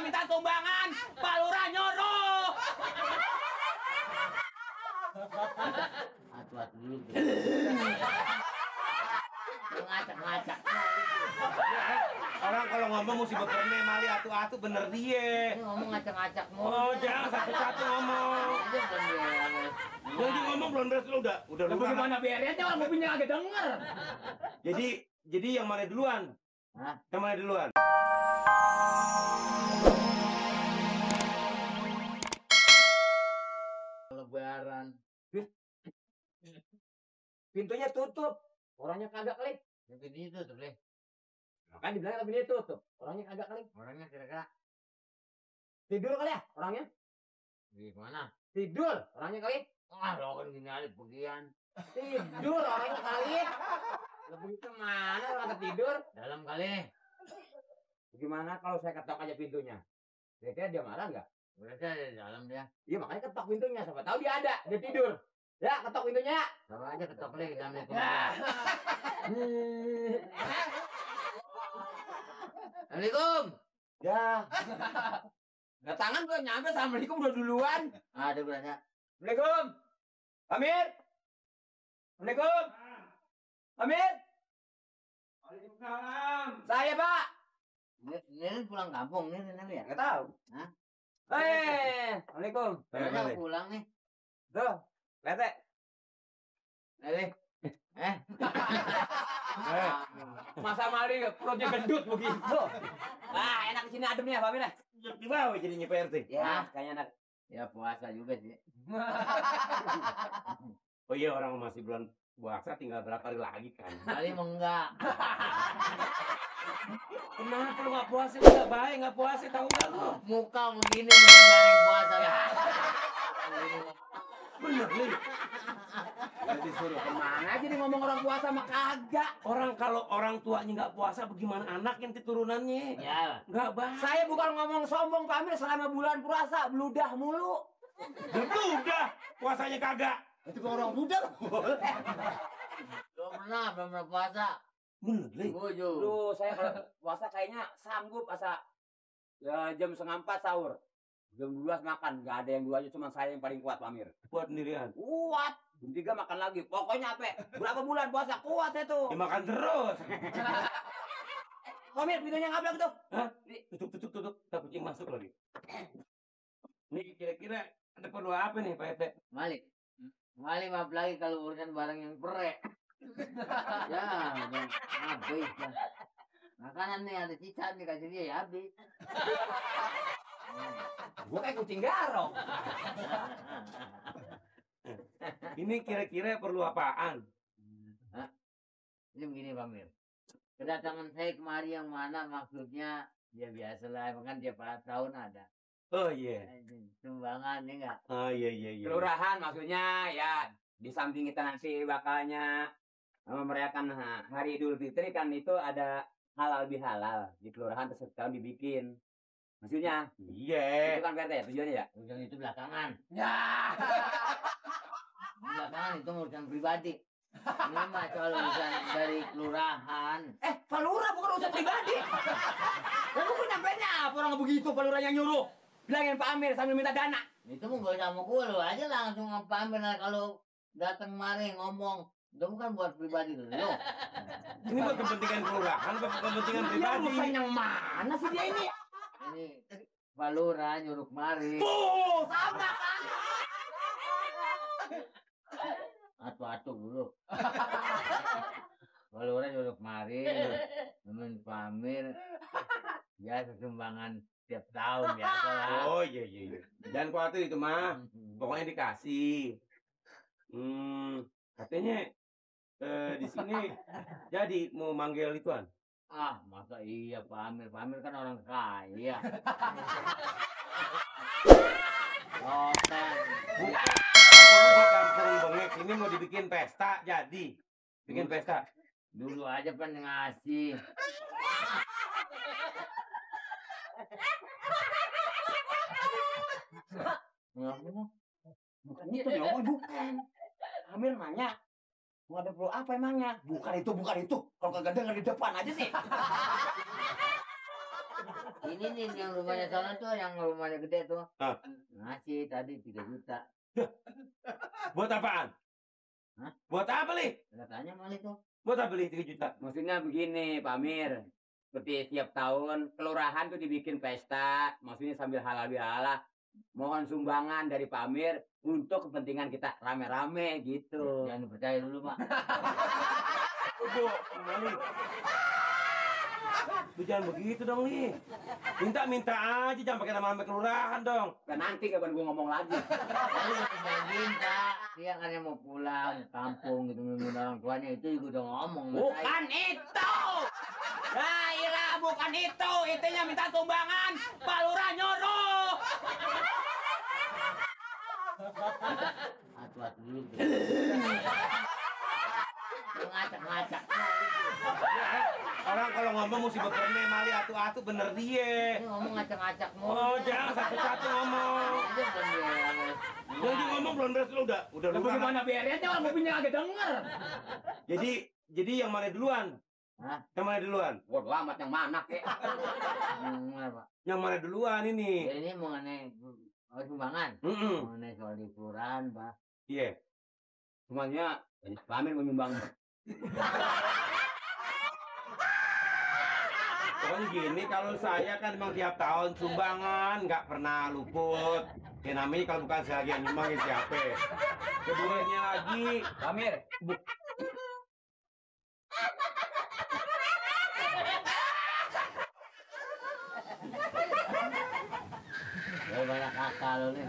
minta sumbangan, Pak Lurah nyuruh. Atu-atu dulu. Ngacak-ngacak. Orang kalau ngomong mesti bekerne mali atu-atu bener dia. Ini ngomong ngacak-ngacak Oh, jangan satu-satu ngomong. Jadi ngomong belum beres lu udah Lu lupa. gimana beresnya orang mobilnya agak denger. Jadi yang mana duluan? Hah? Yang mana duluan? Lebaran. Pintunya tutup, orangnya kagak klik. Tapi ini tutup deh. Makanya dibilang pintunya tutup, orangnya kagak klik. Orangnya kira-kira Tidur kali ya orangnya? di mana? Tidur, orangnya kali. Wah, lo kan gini aja bagian. Tidur orangnya kali. Lebih kemana orang kata tidur? Dalam kali. Gimana kalau saya ketok aja pintunya? Kira-kira dia marah nggak? Berarti ada di dalam dia. Iya makanya ketok pintunya, siapa tahu dia ada, dia tidur. Ya ketok pintunya. Coba aja ketok lagi Assalamualaikum. Assalamualaikum. Ya. Datangan belum nyampe, assalamualaikum udah duluan. Ada beranya. Assalamualaikum. Amir. Assalamualaikum. Amir. Waalaikumsalam. Saya Pak. Ini pulang kampung nih nanti ya. Nggak tahu. Hah? Assalamualaikum. Beranya pulang nih. Tuh, lihat deh. Nih. Masa mali perutnya gendut begitu. Ah, enak di sini adem nih ya, Pak Amir. Di bawah jadinya PRT. Ya, kayaknya enak. Ya puasa juga sih. Oh iya orang masih bulan puasa tinggal berapa hari lagi kan? Kali mau enggak. Kenapa lu nggak puasa? Nggak baik nggak puasa tahu nggak lu? Muka begini menghindari puasa ya. Bener nih. Jadi suruh kemana aja nih ngomong orang puasa mah kagak. Orang kalau orang tuanya nggak puasa, bagaimana anaknya nanti turunannya? Ya. Nggak baik. Saya bukan ngomong sombong, Pak Amir, selama bulan puasa bludah mulu. Itu udah puasanya kagak. Itu orang budak. Belum pernah puasa. Bener nih. Setuju. Duh, saya kalau puasa kayaknya sanggup asa ya jam 3:30 sahur. Jam 12 makan, nggak ada yang 2 aja, cuma saya yang paling kuat, Pak Amir. Buat sendirian. Kuat. Jam 3 makan lagi. Pokoknya apa? Berapa bulan puasa kuat saya tuh. Ya makan terus. Pak Amir, pintunya ngablak tuh. Hah? Tutup. Tak kucing masuk lagi. Nih kira-kira ada perlu apa nih Pak Ete? Malik. Malik maaf lagi kalau urusan barang yang perek. Ya, habis. Makanan nih ada sisa nih kasih dia ya habis. Gua kayak kucing garong. Ini kira-kira perlu apaan? Ini begini Pak Mir. Kedatangan saya kemari yang mana maksudnya ya biasalah kan tiap tahun ada. Oh iya. Sumbangan ya enggak? Oh iya. Kelurahan maksudnya ya di samping kita nanti bakalnya merayakan Hari Idul Fitri kan itu ada halal bihalal di kelurahan setahun dibikin. Maksudnya Iya. itu kan PRT ya tujuannya ya? Urusan itu belakangan. Ya. Belakangan itu urusan pribadi. Ini mah soal urusan dari kelurahan. Pak Lurah bukan urusan pribadi. Lalu kok nyampenya apa orang begitu Pak Lurah yang nyuruh? Bilangin Pak Amir sambil minta dana. Itu mau gak sama gue lu aja langsung ngapain kalau datang kemari ngomong. Itu bukan buat pribadi dulu. Ini buat kepentingan kelurahan, buat kepentingan Ya pribadi. urusan yang mana sih dia ini? Ini Pak Lurah nyuruh kemari. Tuh, sama kan? Atu-atu dulu. Pak Lurah nyuruh kemari. Temen Pak Amir. Biasa sumbangan tiap tahun biasa lah. Oh iya. Dan khawatir itu mah, pokoknya dikasih. Katanya di sini jadi mau manggil ituan. Ah, masa iya Pak Amir? Pak Amir kan orang kaya. Rotan. Di kampung Bengek ini mau dibikin pesta, jadi bikin pesta. Dulu aja kan ngasih. Bukan itu nyomong, bukan. Amir nanya, mau ada perlu apa emangnya? Bukan itu. Kalau kagak denger di depan aja sih. Ini nih yang rumahnya sana tuh, yang rumahnya gede tuh. Ah. Ngasih tadi 3 juta. Buat apaan? Hah? Buat apa, Li? Katanya malah itu. Buat apa beli 3 juta? Maksudnya begini, Pak Amir. Seperti tiap tahun kelurahan tuh dibikin pesta, maksudnya sambil halal bihalal. Mohon sumbangan dari Pak Amir untuk kepentingan kita rame-rame gitu. Jangan percaya dulu, Pak. Aduh, Li. Lu jangan begitu dong, Li. Minta aja, jangan pakai nama kelurahan dong. Dan nanti kapan gua ngomong lagi. Tadi udah minta, dia kan yang mau pulang kampung gitu nungguin orang tuanya, itu juga udah ngomong sama saya. Bukan itu. Lah, bukan itu. Intinya minta sumbangan. Pak Lurah nyuruh. Atu-atu dulu. Ngacak-ngacak. Orang kalau ngomong mesti bekerja, mali atu-atu bener dia. Ini ngomong ngacak-ngacak mulu. Oh, jangan satu-satu ngomong. Itu kan dia. Jangan ngomong belum beres lu udah Lah, lupa. bagaimana beresnya orang mobilnya agak denger. Jadi yang mana duluan? Hah? Yang mana duluan? Waduh amat yang mana kek. Apa? Yang mana duluan ini? Ya, ini mengenai sumbangan. Mengenai soal di kelurahan, Pak. Iya. Semuanya Pak Amir menyumbang. Pokoknya gini, kalau saya kan memang tiap tahun sumbangan, nggak pernah luput. Ya namanya kalau bukan saya lagi yang nyumbangin siapa? Keduanya lagi, Pak Amir. Ya banyak akal lu nih.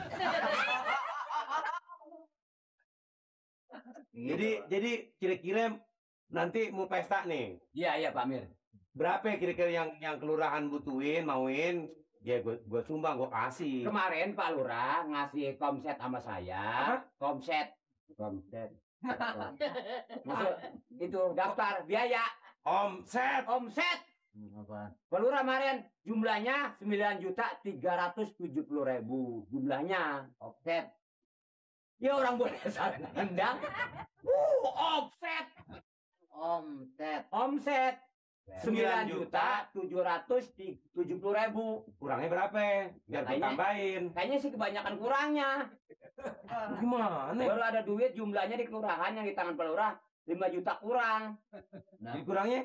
jadi kira-kira nanti mau pesta nih. Iya Pak Amir. Berapa kira-kira yang kelurahan butuhin, mauin? Ya gue sumbang, gue kasih. Kemarin Pak Lurah ngasih komset sama saya. Komset. Maksud itu daftar biaya Omset. Apa? Pak Lurah kemarin jumlahnya 9.370.000 jumlahnya. Offset. Ya orang boleh salah nendang. Offset. Omset 9.770.000. Kurangnya berapa? Biar gue tambahin. Kayaknya sih kebanyakan kurangnya. Gimana? Baru ada duit jumlahnya di kelurahan yang di tangan Pak Lurah 5 juta kurang. Nah, Jadi kurangnya?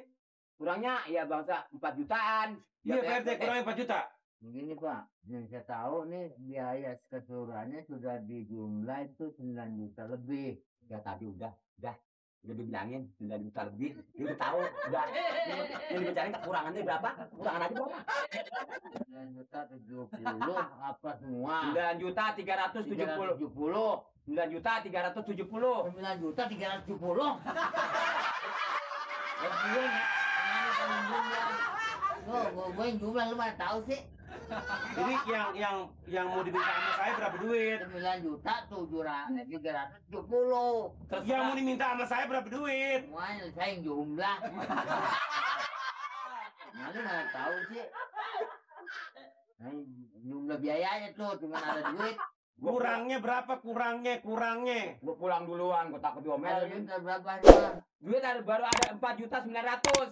Kurangnya ya bangsa 4 jutaan. Iya, PRT kurangnya 4 juta. begini Pak, yang saya tahu nih biaya keseluruhannya sudah dijumlah itu 9 juta lebih. Ya tadi udah dibilangin 9 juta lebih. Dia udah tahu, udah. Ini dibicarain kekurangannya berapa? Kurangan aja berapa? 9 juta 70 apa semua? 9 juta 370. 9 juta 370. 9 juta 370. Gue yang jumlah lu mana tahu sih? Jadi yang mau diminta sama saya berapa duit? 9 juta 370. Yang mau diminta sama saya berapa duit? Semuanya saya yang jumlah. Mana mana tahu sih? Nah, jumlah biayanya tuh cuma ada duit. Kurangnya berapa? Kurangnya. Gue pulang duluan, gue takut Ada diomelin. duit berapa doang? Duit baru ada 4.900.000.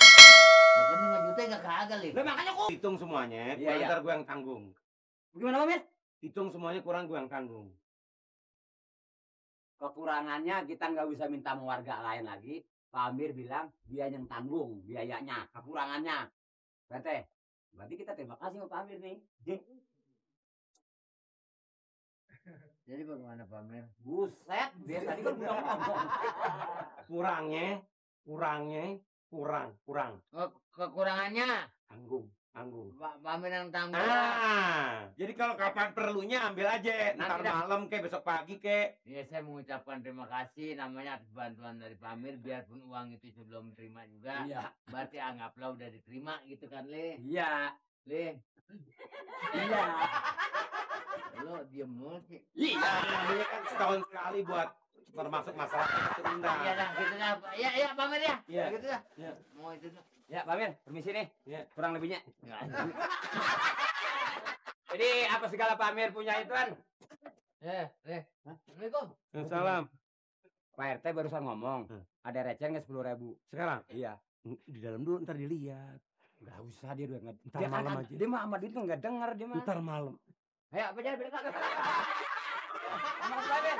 Bukan 5 juta gak kagak li. Lah makanya kok. Hitung semuanya, Iya. ntar gue yang tanggung. Gimana Pak Mir? Hitung semuanya kurang gue yang tanggung. Kekurangannya kita nggak bisa minta sama warga lain lagi. Pak Amir bilang dia yang tanggung biayanya, kekurangannya. Berarti kita terima kasih sama Pak Amir nih. Jadi bagaimana Pak Mir? Buset, dia tadi kan udah ngomong. Kurang. Kekurangannya Tanggung. Pak Mir yang tanggung. Jadi kalau kapan perlunya ambil aja. Ntar Nanti dah. malam kek, besok pagi kek. Ya saya mengucapkan terima kasih namanya atas bantuan dari Pak Mir, biarpun uang itu sebelum terima juga. Iya. Berarti anggaplah udah diterima gitu kan Le. Iya. Le, Iya. lo diem mulu sih. Iya. Namanya kan setahun sekali buat termasuk masalah terundang. Iya dah, gitu dah. Ya Pak Mir ya. Iya. Gitu dah. Iya. Mau itu dah. Ya, Pak Mir, permisi nih. Iya. Kurang lebihnya. Ya. Jadi apa segala Pak Amir punya itu kan? Assalamualaikum. Salam. Pak RT barusan ngomong, ada receh nggak 10.000? Sekarang Iya. di dalam dulu ntar dilihat. Nggak usah dia udah ntar Dia malam kan, aja. dia mah sama itu nggak denger dia mah. Ntar malam. Ayo apa jadi berita? Sama sekali.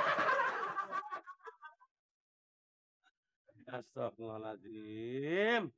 Astagfirullahaladzim.